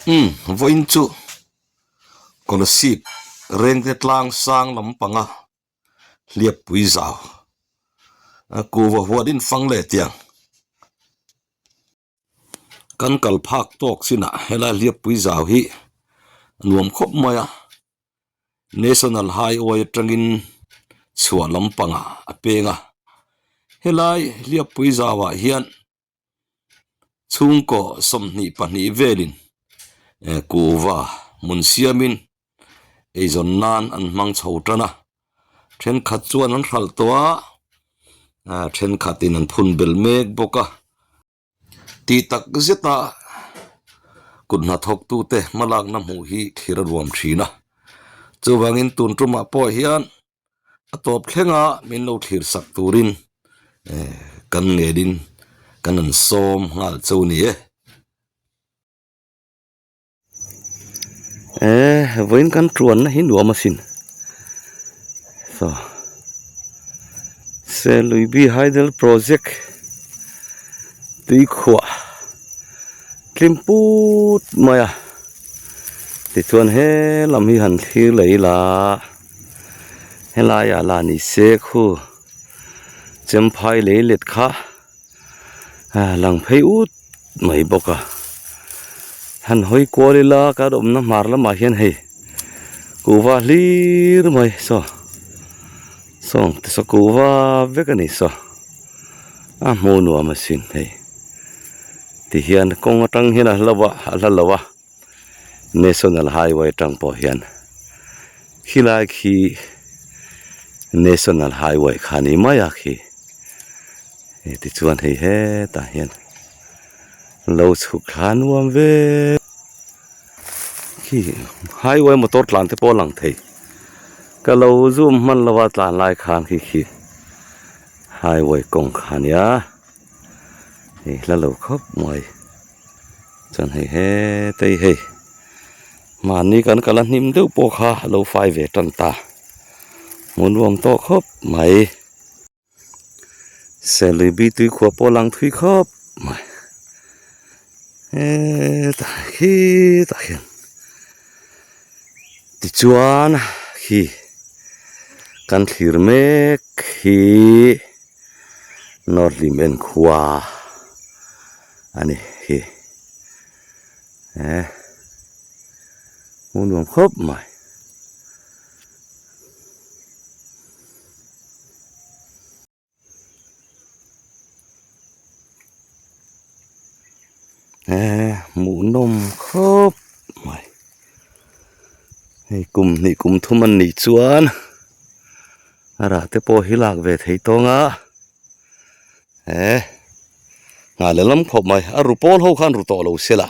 Umm vawiin chu Kolasib Rengte tlang sang lampanga hliappui zau a kuhva huat in fang leh tiang kan kal phak tawk chinah helai hliappui zau hi a nuam khawp mai a National Highway atangin chhuah lampangah a peng a helai hliappui zauah hian. Chhungkaw 22 velin kuhva hmun siamin eizawn nan an hmang chho tan a, thenkhat chuan an hralh tawh a, thenkhatin an phun belh mek bawk a. Tih tak zeta kut hnathawktute hmalakna hmuh hi thlir a ruam thin a, chuvangin tun tumah pawh hian A tawp thlenga min lo thlir sak turin kan ngelin kan an sawm nghal chu a ni e. Eh vawiin kan tuanna hi nuam asin saw Seluibi hydel project tuikhuah tlim put mai a tichuan he lam hi han thlir leh ila. Helaiah lah ni se khu chemphai lei let kha lang phei ut mai bawk a han hawi kual ila kan awmna hmar lamah hian hei kuhva hlir mai saw sawng te saw kuhva vek a ni saw a hmuh nuam asin hei tihian kawng atang hian a hlo a a hla lo a. National highway atang pawh hian khilai khi national highway kha ni mai a khi tichuan hei hetah hian lo chhuk thla nuam ve khi highway motor tlan te pawh a lang thei ka lo zoom hman lo a tlan lai khan khi khi highway kawng kha a nia hei hla lo khawp mai. Chuan hei hetei hei mahni kan kal a hnim deuh pawh kha a lo fai ve tan ta hmuh nuam tawh khawp mai Selibi tui khua pawh a lang thui khawp mai hetah khitah khian tichuan khi kan thlir mek hi North Hlimen khua a ni hi eh hmuh nuam khawp mai. Eh hmuh nawm khawp mai hei kum hnih kum thum an nih chuan a rah te pawh hi lak ve thei tawng a eh nghah leh lam khawp mai a ru pawl ho khan ru tawh lo se la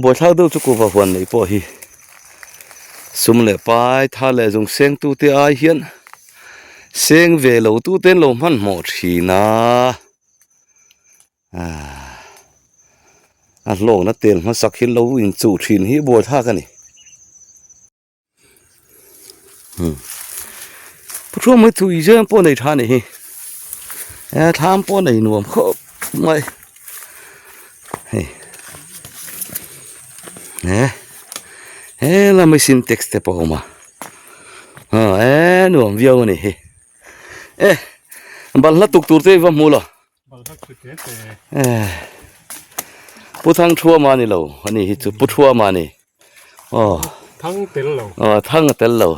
buaithlak deuh chu kuhva huan neih pawh hi sum leh pai tha leh zung seng tu te ai hian seng ve lo tu te an lo hmanhmawh thin a a hlawkna tel hmasak hi lo inchuh thin hi buaithlak a ni. Pu Thuam hi tui zeng pawh nei tha a nih hi he thlam pawh nei nuam khawp mai hei he he lamah sintex te pawh a awm a aw e nuam viau a ni hi e balhla tuk tur te i va hmu lo. Pu Thang Thuama a ni lo a ni hi chu Pu Thuama a ni aw Thang tel lo aw Thang a tel lo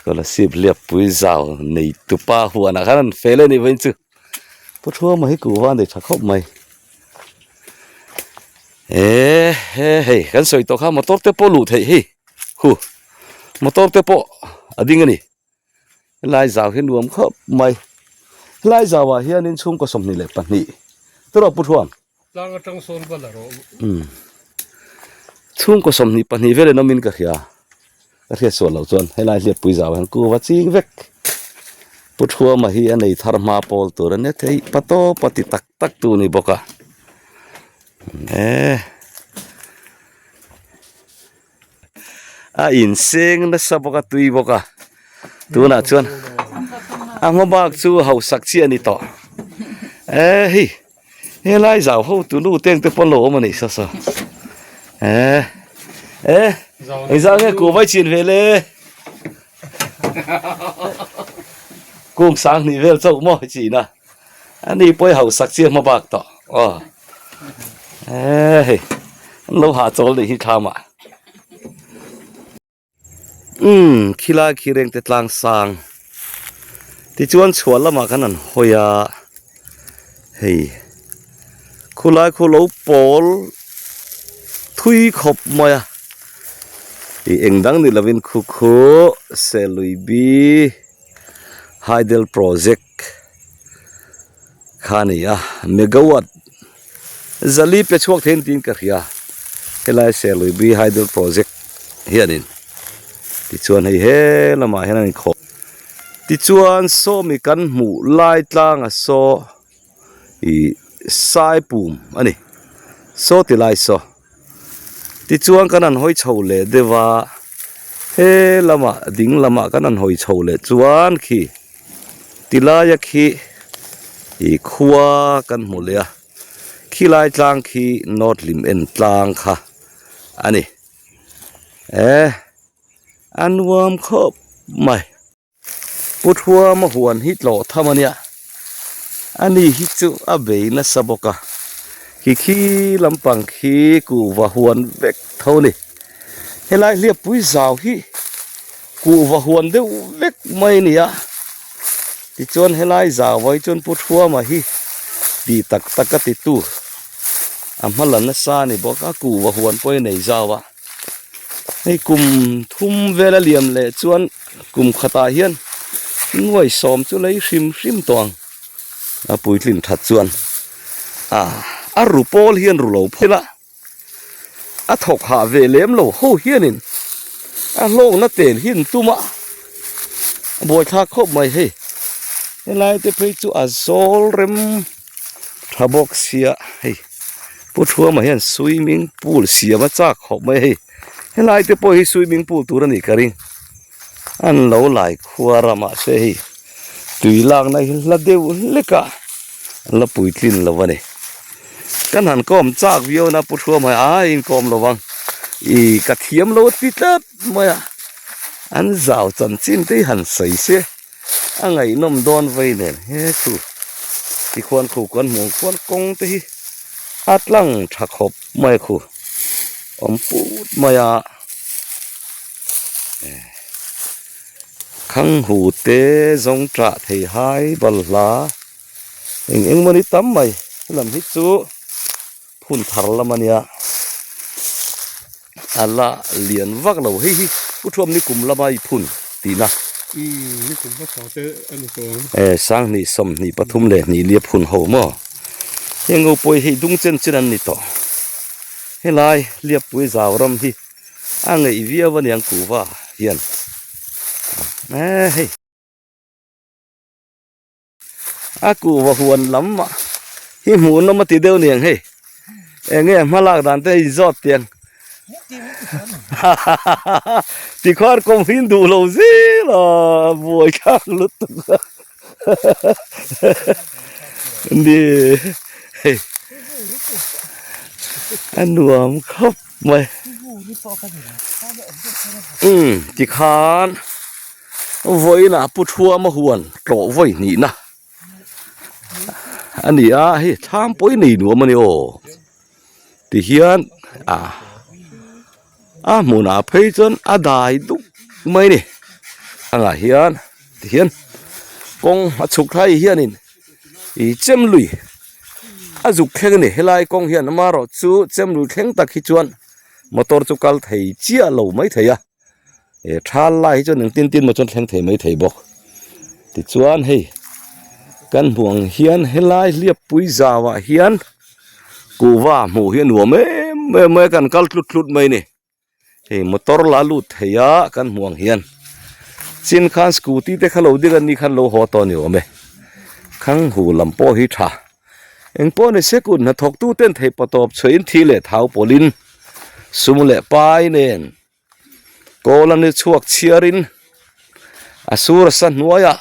Kolasib hliappui zau nei tupa huanah khan an fel a ni vawiin chu Pu Thuama hi kuhva a nei tha khawp mai e he hei kan sawi tawh kha motor te pawh luh theih hei hu motor te pawh a ding a ni. Helai zau hi nuam khawp mai. Helai zauah hianin chhungkaw 22 tawrh pu Thuam. Tlang atang sawn va la rawh. Umm. Chhungkaw 22 velin awmin ka hria. Ka hriat sual loh chuan helai hliappui zauah hian kuva ching vek. Pu Thuama hi a nei thar hma pawl tur a nia thei pa tawp a ti tak tak tu ni bawk a. Eee. A inseng nasa bawk a tui bawk a tunah chuan a hma bak chu hausak chiah a ni tawh e hei Helai zau ho tu nu teng te pawn lo awm a nih saw saw. Eh eh engzah nge ku vai chin ve le. Kung sang hnih vel chauh maw chin a. Ani pawi hausak chiah hma bak tawh aw. Eh hei an lo hahchawl nih hi thlam ah. Umm khilai khi reng te tlang sang tichuan chhuah lamah khan an hawi a hei khulai khu lo pawl thui khawp mai a ih eng dang ni lovin khu khu Selui bi Hydel project kha a ni a megawatt zali pe chhuak thei tiin ka hria helai Serluibi hydel project hianin tichuan hei he lamah hian a inkhawh tichuan sawmi kan hmuh lai tlanga saw ih sai pum a ni saw ti lai saw. Tichuan kan han hawi chho leh deuh a, he lamah ding lamah kan han hawi chho leh chuan khi tilaia khi ih khua kan hmu leh a, khilai tlang khi North Lim en tlang kha a ni. Eh a nuam khawp mai. Pu Thuama huan hi tlawh tham a nia, ani hi chu a bei nasa bawk a, khi khi lampang khi kuhva huan vek tho a ni, helai hliappui zau hi kuhva huan deuh vek mai a ni a, tichuan helai zau ah hi chuan Pu Thuama hi tih tak tak a ti tu a hma la nasa a ni bawk a, kuhva huan pawh hi a nei zau a. Hei kum thum vel a liam leh chuan kum khatah hian nuai sawm chu lei hrim hrim tawh ang a puitlin that chuan ah a ru pawl hian ru lo phawt a a thawk hah ve lem lo ho hianin a hlawkna tel hi an tum a a buaithlak khawp mai hei helai te phei chu a zawl rem tha bawk sia hei. Pu Thuama hian swimming pool siam a chak khawp mai a hei helai te pawh hi swimming pool tur a nih ka ring an lo lai khuar a mahse hei tui lakna hi hla deuh hlek a an la puitlin lo a ni kan han kawm chak viau na Pu Thuama hi a inkawm lo vang ih ka thiam lo a ti tlat mai a an zau chanchin te hi han sawi se. A ngaihnawm dawn vei nen he chu tikhuan khu kan hmuh ang khuan kawng te hi a tlang tha khawp mai a khu awm put mai a khang hu te zawng tah thei hai balhla eng eng mawni tam mai helam hi chu phun thar lam a nia a la lian vak lo hei hi pu thuam ni kum lama i phun tihna umm ni kum hmasa te a ni tawh ang e sanghnih sawmhnih pathum leh hnih lia phun ho maw heng ho pawh hi hei dung chen chen an ni tawh helai Liappui zau ram hi a ngeih viau a niang kuhva hian e hei. A kuhva huan lam ah hi hmuh nawm a ti deuh niang hei eng nge hma lak dan te a inzawt tiang tikhuan kawm hi an duh lo zel a buai thlak lutuk a ni hei a nuam khawp mai umm tikhan. Vawiinah Pu Thuama huan tlawh vawi hnihna a ni a hei thlam pawh hi nei nuam a ni aw tihian ah a hmunah phei chuan a dai dup mai a ni angah hian tihian kawng a chhuk thlai hianin ih chem lui a zuk thleng a ni helai kawng hian amaherawh chu chem lui thleng tak hi chuan motor chu kal thei chiah lo mai thei a. He thal lai hi chuan engtin tin maw chuan thleng thei mai thei bawk tichuan hei kan hmuh ang hian helai hliappui zauah hian kuhva hmuh hi a nuam em em mai a kan kal tlut tlut mai a ni hei motor la lut thei a kan hmuh ang hian chin khan scooty te kha lo ding a ni khan lo haw tawh a ni awm e khang hu lam pawh hi tha engpawh ni se kut hnathawk tu ten theih pawh tawp chhuahin thi leh thau pawlhin sum leh pai nen. Kawl a ni chhuak chhiarin a sur a sa hnuaiah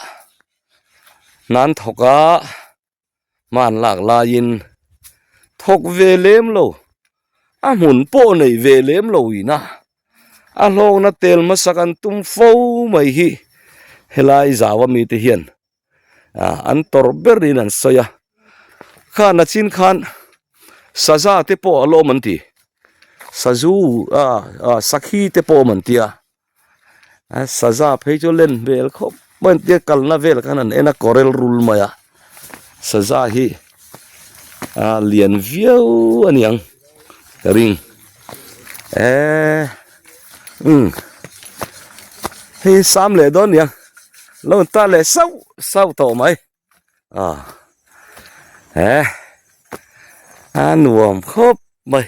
hna an thawk a hma an lak laiin. Thawk ve lem lo, a hmun pawh nei ve lem lo ina a hlawkna tel hmasa kan tum fo mai hi helai zau ami te hian ah an tawrh ber in an sawi a khan a chin khan saza te pawh a lawm an ti sazu ah ah sakhi te pawh awm an tia. A saza phei chu len hmel khawp mai an tia kalna vel khan an en a kawrel rul mai a saza hi a lian viau a niang ka ring eee umm hei hi sam leh dawn nia lo in tar leh sauh sauh tawh mai a he a nuam khawp mai.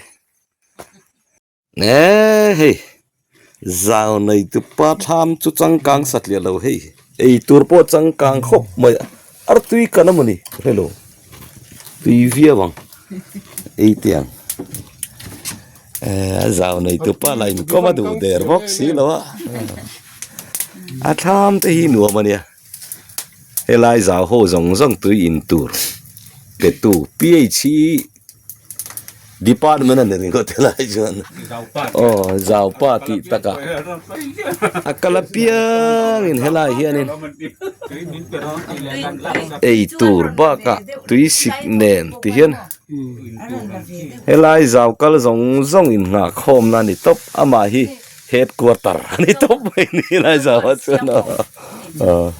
Eee hei zau nei tupa thlam chu changkang satliah lo hei ei tur pawh changkang khawp mai a artui kan a mawni ka hrelo tui viau ang ei te ang eee a zau nei tupa lah inkawm a duh der bawk si lo a a thlam te hi nuam a nia helai zau ho zawng zawng tui in tur pe tu P_H hi. Department a ni ringawt helai chuan aw zaupa tih takah a kal apiangin helai hianin ei tur bakah tui sik nen ti hian helai zau kal zawng zawng innghah khawmna a ni tawp amah hi headquarter a ni tawp mai a ni helai zauah chuan aw.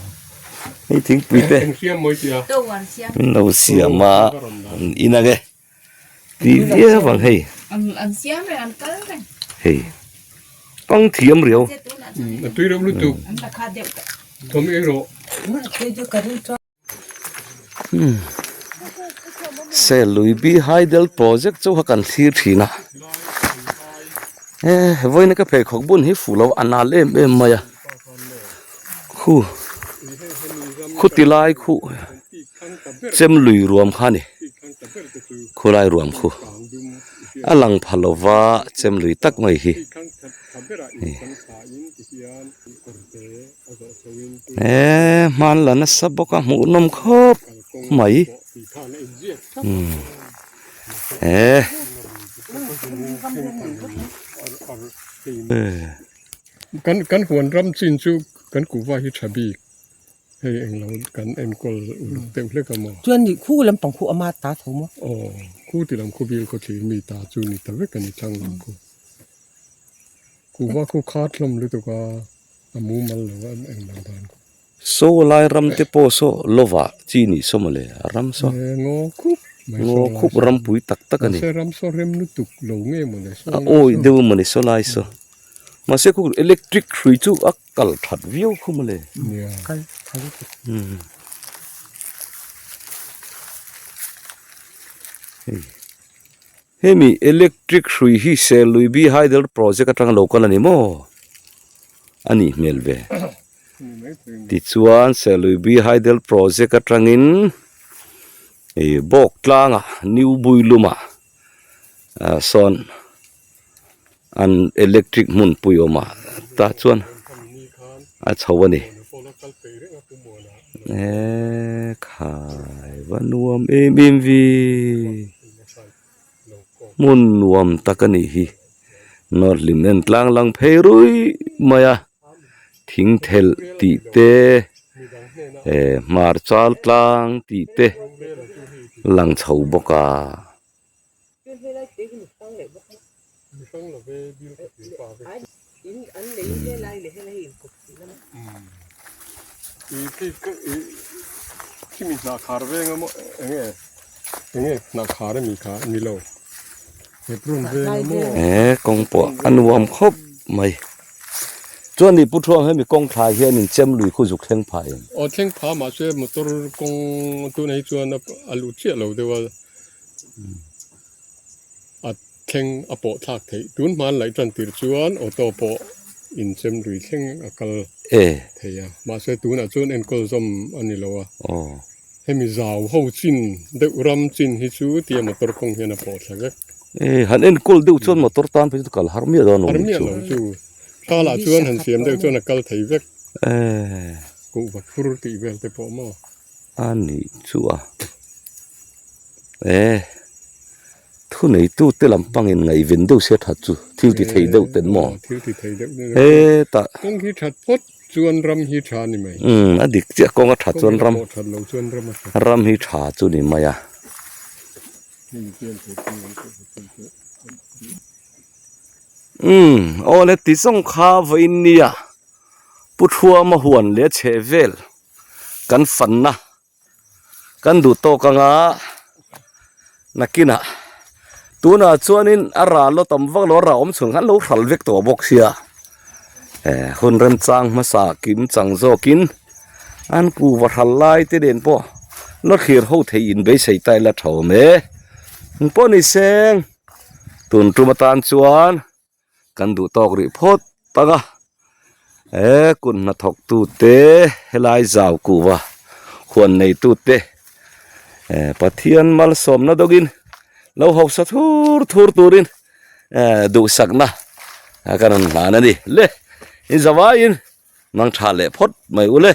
Hei thingpui te min lo siam a an in ang e tui viau ang hei hei kawng thiam riau Selui bi hydel project chu kha kan thlir thin a e vawiin ka pheikhawk bun hi fuh lo a nal em em mai a. Khu khuti lai khu chem lui ruam kha a ni khulai ruam khu a lang pha lova chem lui tak mai hi eee hman la nasa bawk a hmuh nawm khawp mai umm eee. Kan kan huan ram chin chu kan kuhva hi tha bik hei englo kan enkawl uluk deuh hlek a maw. Chuan nih khu lampang khu ama ta tho maw? Aw khu ti lam khu bil khaw thlir mi ta chu ni ta vek a ni thlang lam khu. Kuhva khu khat hlawm lutuk a a mumal lo a englo dan khu. Saw lai ram te pawh saw lova chi nih saw mawle a ram saw. Ngaw khup mai saw lai khup ram pui tak tak a ni. Mahse ram saw rem lutuk lo nge mawle saw lai saw. A awi deuh mawni saw lai saw. Mahse khu electric hrui chu a kal that viau khu mawle. Nia. Kal tha lutuk. Hei hemi electric hrui hi Selui B Hydel project atanga lo kal a ni maw? A nih hmel ve. Tichuan Selui Hydel project atangin ih bawk tlangah New Builumah ah sawn an electric hmunpui awm a tah chuan a chho a ni eee khai va nuam em em vi hmun nuam tak a nih hi nawr hlim en tlang lang phei ruih mai a. Thing thelh tih te eh hmar chal tlang tih te lang chho bawk a. He kawng pawh a nuam khawp mai. Chuan ni Pu Thuang hemi kawng thlai hian in chem lui khu zuk thleng phah em? Aw thleng phah mahse motor kawng tunah hi chuan a lut chiah lo deuh a, a thleng a pawh thlak theih. Tun hma an laih tan tir chuan auto pawh in chem lui thleng a kal thei a, mahse tunah chuan enkawl zawm a ni lo a. Hemi zau ho chin deuh ram chin hi chu tia motor kawng hian a pawh thla vek. E han enkawl deuh chuan motor tan phei chu kal har miah dawn Har miah lo chu. Thla lah chuan han siam deuh chuan a kal thei vek. E. Kuhva phur tih vel te pawh maw. A nih chu a. E. Thuneitu te lam pangin ngaihven deuh se that chu thil ti thei deuh ten maw? Thil ti thei deuh ten. Hetah. Kawng hi that phawt chuan ram hi tha ni mai. Umm a dik chiah kawng a that chuan ram. Kawng hi that lo chuan ram a tha. Ram hi tha chu ni mai a. Umm aw le ti zawng kha vawiin nia Pu Thuama huan leh chheh vel kan fanna. Kan duh tawk anga nakinah tunah chuanin a ral lo tam vak lo a rah awm chhun khan lo hral vek tawh bawk sia eh hun remchang hmasa kim chang zawkin an kuhva hral lai te nen pawh la thlir ho theih in beisei ta ila tha awm e engpawh ni seng tun tum atan chuan. Kan duh tawk rih phawt tak a, he kut hnathawk tute helai zau kuhva huan nei tute eh Pathian malsawmna dawkin lo hausa thur thur turin eh duhsakna kan rawn hlan a ni le in zavaiin mangtha leh phawt mai u le.